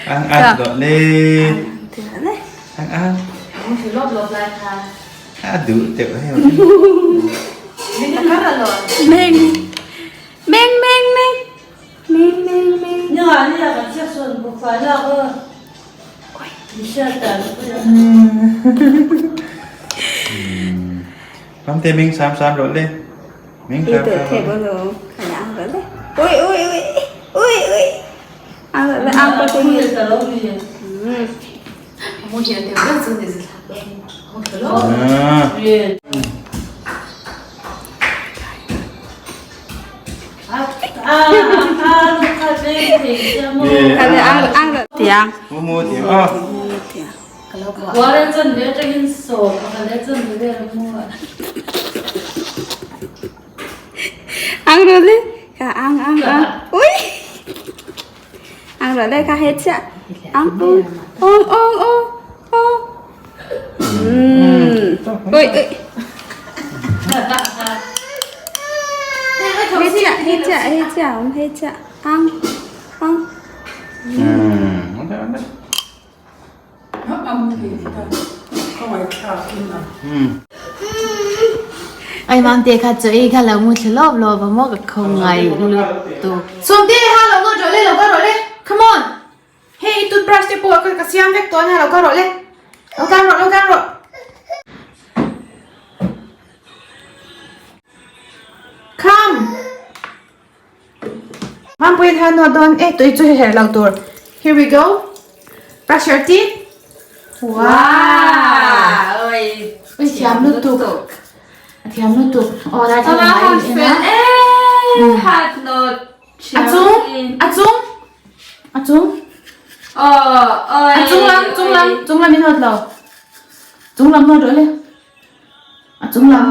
Ăn ăn gọi lên. Ăn ăn. À đủ tiểu heo. Meng. Meng meng meng. Meng meng meng. Không thêm miếng xám xám rồi lên. Miếng xám xám. Ui ui ui. Ui ui. Ăn rồi ăn có cái gì. À. Ăn ăn ăn rồi. Tiếng. Mua mua tiền à. Ăn rồi đi. Cả ăn ăn ăn. Ui. Ăn rồi đây cả hết chưa? Ăn ô ô ô ô ô. Ui ui. Hết chưa? Hết chưa? Hết chưa? Không hết chưa? Ăn ăn. Ừ, ok ok. Ừ. Ai mang te kha chu ei kha lo mu thlu lawp lawp a maw ka khaw ngai lutuk. Sawmte ha lo nawt rawh le lo kal rawh le come on hei toothbrush te pawh ka siam vek tawh ania lo kal rawh le lo kal rawh lo kal rawh. Come Mampuiin ha nawt dawn e tui chu herh lo tur here we go brush your teeth wow ui thiam lutuk a thiam lutuk aw lai thil mai in en a a chung a chung a chung a chung lam chung lam chung lam in nawt lo chung lam nawt rawh le. A chung lam.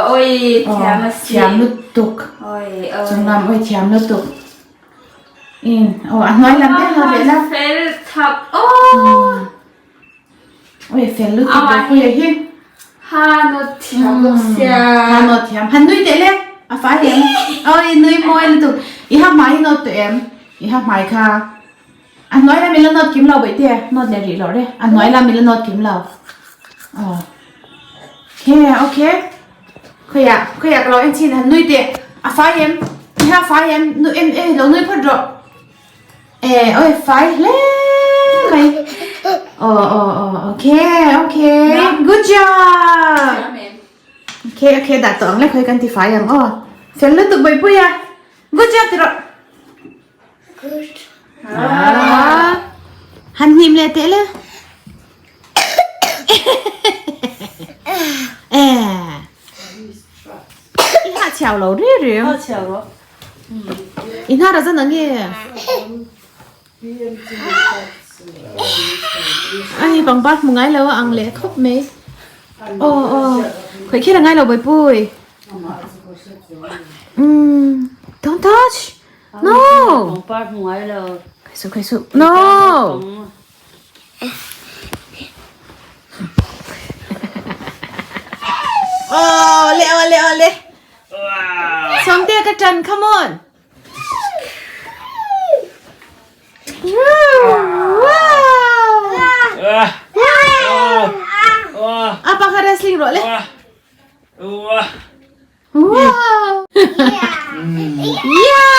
Oi thiam a si. Thiam lutuk. Oi oi. Chung lam oi thiam lutuk. In oh a hnuai lam te ha ve la. Fel thap oh. Oi fel lutuk ve pui a hi. Ha no thiam bawk sia. Ha no thiam. Han nui teh le. A fai em. Oi nui mawi lutuk. I ha hmai hi nawt tawh em. I ha hmai kha. A hnuai lam i la nawt kim lo baih te, nawt leh rih loh re. A hnuai lam i la nawt kim lo. Aw. Okay, okay. Khawiah, khawiah ka lo en chin han nui teh. A fai em? I ha fai em? Nui em e lo nui phawt rawh. E, oi fai hle mai. Aw, aw, aw, okay, okay. Good job. Okay, okay, dah tawh ang le khawi kan ti fai ang aw. Fel lutuk baihpui a. Good job ti rawh. Han hnim leh teh le. I ha chhiau lo ri ri. Ha chhiau lo. I hna ra zan ange. Ai pangpar hmu ngai lo a ang leh khawp mai. Aw aw. Khawih kher a ngai lo Bawihpui. Umm don't touch. No. Pangpar hmu ngai lo. Khaisu khaisu. No. Oh, le ole ole. Sawmte ka tan, come on. Wow. Wow. Apa kha wrestling rawh le. Wow! Yeah!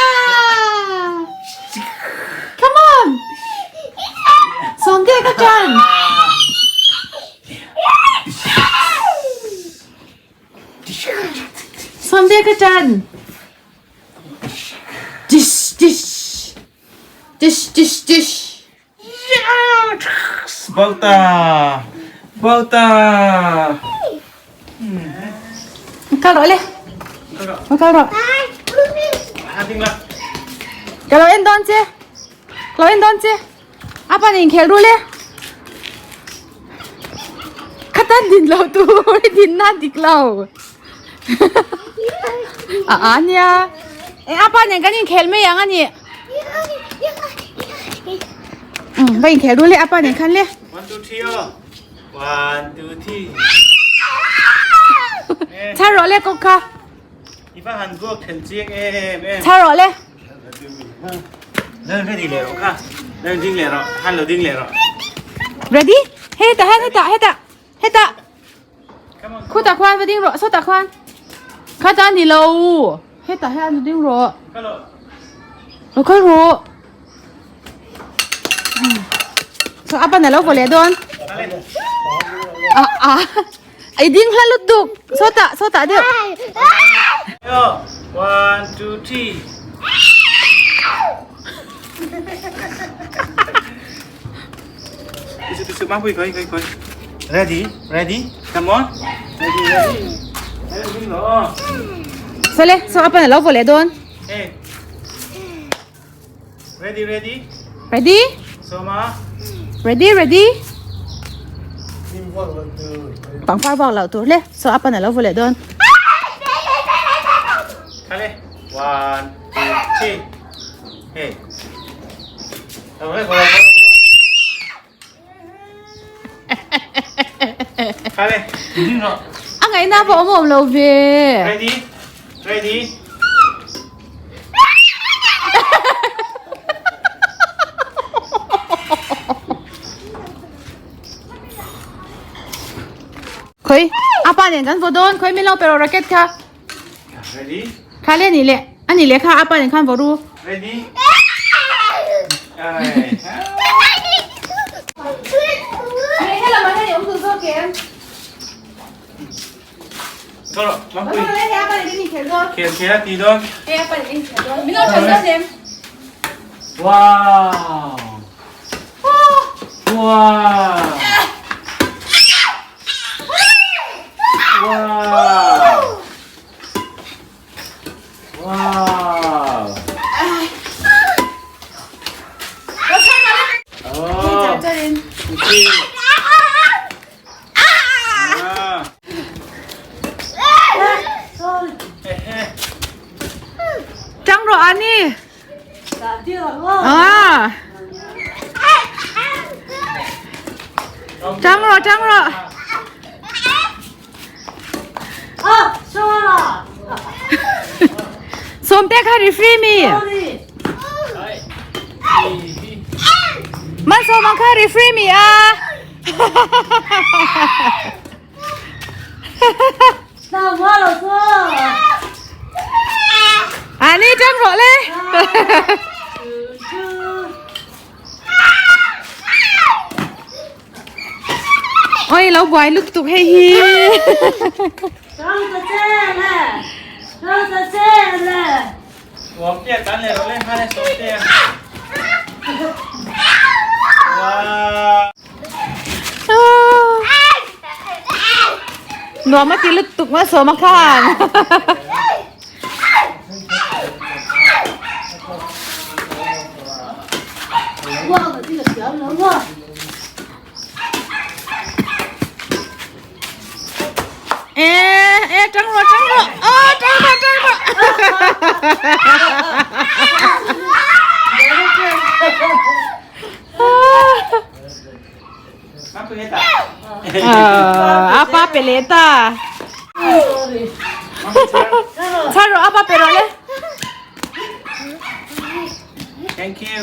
Come on! Sawmte ka ṭan! Sawmte ka ṭan! Dish, dish! Dish, dish, dish! Bauta! Bauta! Kal rawh le. Kal rawh. Ka lo en dawn che. Ka lo en dawn che. A pan in khel ru le. Khatan din lo tu din na dik lo. A a nia. E apa nen kan inkhel mai ang ani. Um, va inkhel ru le apa nen khan le. 1 2 3 aw. 1 2 3. Chhar rawh le kawk kha. I va han vuak khelh chiang em em. Chhar rawh le. Lên ready leh rawh kha. Lên ding leh rawh. Han lo ding leh rawh. Ready? Heta han heta heta heta. Come on. Khutah khuan va ding rawh sawtah khuan. Khata a ni lo. Hetah hian va ding rawh. Kal rawh. Lo kal rawh. So apa na lo vaw leh dawn. A a I ding hla lutuk. Sawtah sawtah deuh. 1 2 3. Tisu tisu mapui koi koi koi. Ready ready come on. Ready ready. Ready lo. Sawle saw apa na lo vaw leh dawn. Hey. Ready ready. Ready? Soma. Ready ready. Pangpar vak loh tur hle saw apa na lo vaw leh dawn. Khale. 1 2 3. Hey. A ngaihna pawh awm awm lo ve. Ready? Ready? Khawi a pa nen kan vaw dawn khawi min lo pe rawh racket kha. Ready? Kha le ani leh ani leh kha a pa nen khan vaw ru. Ready? Helam ah hian i awm duh zawk em? Kal rawh, Mampui. Hei a pa nen kan inkhel dawn. Khel khel a ti dawn. Hei a pa nen kan inkhel dawn. Min lo than dawn em? Wow! Wow! Wow! Wow! Oh. Tang rawh ani. Ah. Tang rawh, tang rawh. Sawmte kha referee mi. Malsawma kha referee mi a. Ani tang rawh le. Oi lo buai lutuk hei hi. Nuam a ti lutuk ma sawm a khan. E e tang rawh tang rawh aw tang rawh tang rawh. Apa pe leh ta. Chhar rawh apa pe rawh le. Thank you.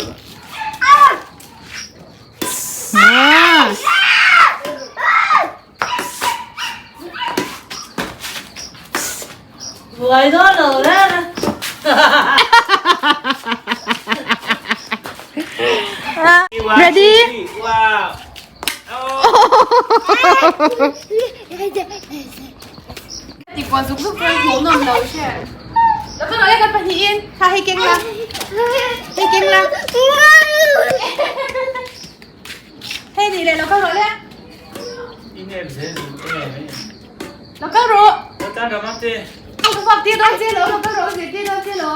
Ready? Wow. Ti kual zuk zuk chuan hmuh nawm lo hre. Lo ka rawh le kan pahnihin kha hei keng la. Hei keng la. Hei nih leh lo kal rawh le. Lo kal rawh. Ka fak tir dawn che lo, lo kal rawh zir tir dawn che lo.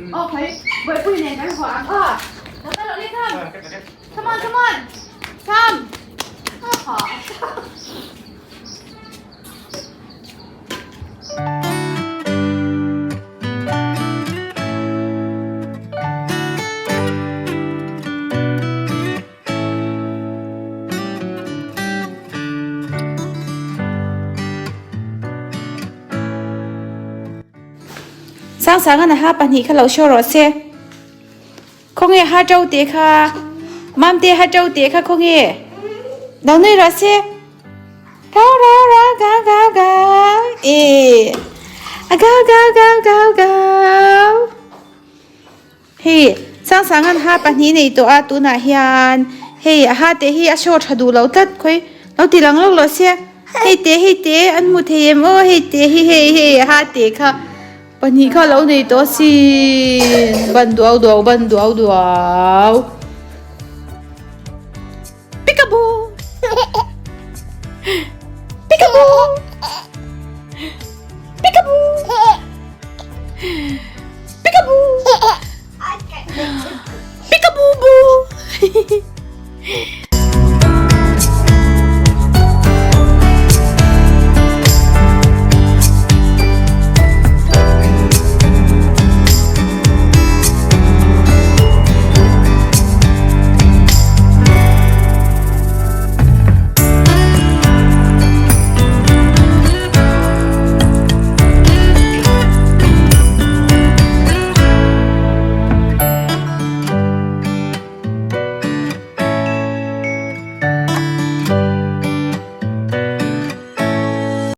Aw khai, buaipui nen kan vuah ang aw. Lo kal rawh le come. Come on, come on. Come. Sangsangan a ha pahnih kha lo show rawh se. Khawnge ha to te kha? Mamte ha to te kha khawnge? Lo nui rawh se. Gau gau gau gau gau gau e a gau gau gau gau gau Hei Sangsangan ha pahnih nei tawh a tunah hian hei a ha te hi a show tha duh lo tlat khawi lo ti lang lawk lawk sia hei te hei te an hmu thei em aw hei te hi hei hei a ha te kha pahnih kha lo nei tawh asin ban duau duau ban duau duau. Peekaboo! Peekaboo! Peekaboo! Peekaboo! Peekaboo boo!